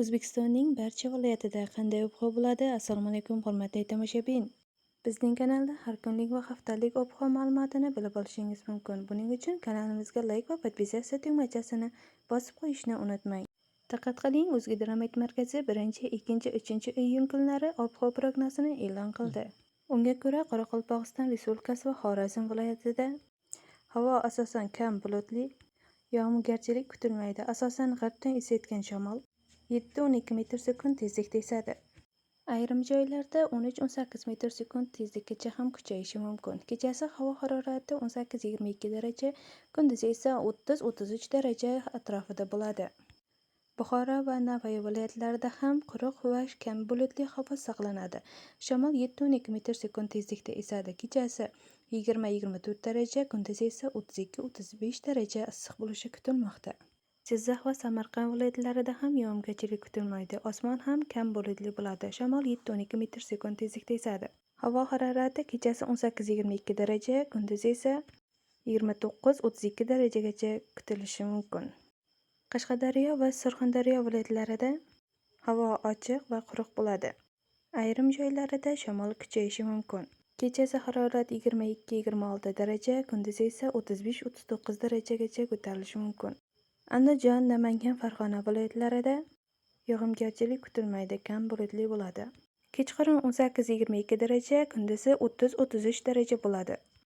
O'zbekistonning barcha viloyatida qanday ob-havo bo'ladi? Assalomu alaykum, hurmatli tomoshabin. Bizning kanalda har kunlik va haftalik ob-havo ma'lumotini bilib olishingiz mumkin. Buning uchun kanalimizga like va podpisatsiya tugmachasini bosib qo'yishni unutmang. Diqqat qiling, O'zgidromet markazi 1, 2, 3 iyun kunlari ob-havo prognozini e'lon qildi. Unga ko'ra, Qoraqalpog'iston Respublikasi va Xorazm viloyatida havo asosan kam bulutli, yog'ingarchilik kutilmaydi. Asosan g'arbdan esayotgan shamol 7-12 metr sekund tezlikda esadi. Ayrim joylarda 13-18 metr sekund tezlikgacha ham kuchayishi mumkin. Kechasi havo harorati 18-22 daraja, kunduzi esa 30-33 daraja atrofida bo'ladi. Buxoro va Navoiy viloyatlarida ham quruq va kam bulutli havo saqlanadi. Shamol 7-12 metr sekund tezlikda esadi. Kechasi 20-24 daraja, kunduzi esa 32-35 daraja issiq bo'lishi kutilmoqda. Jizzax va Samarqand viloyatlarida ham yog'ingarchilik kutilmaydi. Osmon ham kam bulutli bo'ladi. Shamol 7-12 metr sekund tezlikda esadi. Havo harorati kechasi 18-22 daraja, kunduzi esa 29-32 darajagacha kutilishi mumkin. Qashqadaryo va Surxondaryo viloyatlarida havo ochiq va quruq bo'ladi. Ayrim joylarida shamol kuchayishi mumkin. Kechasi harorat 22-26 daraja, kunduzi esa 35-39 darajagacha ko'tarilishi mumkin. Andijon, Namangan, Farg'ona viloyatlarida yog'ingarchilik kutilmaydi, kam bulutli bo'ladi. Kechqurun 18-22 daraja, kunduzi 30-33 daraja bo'ladi.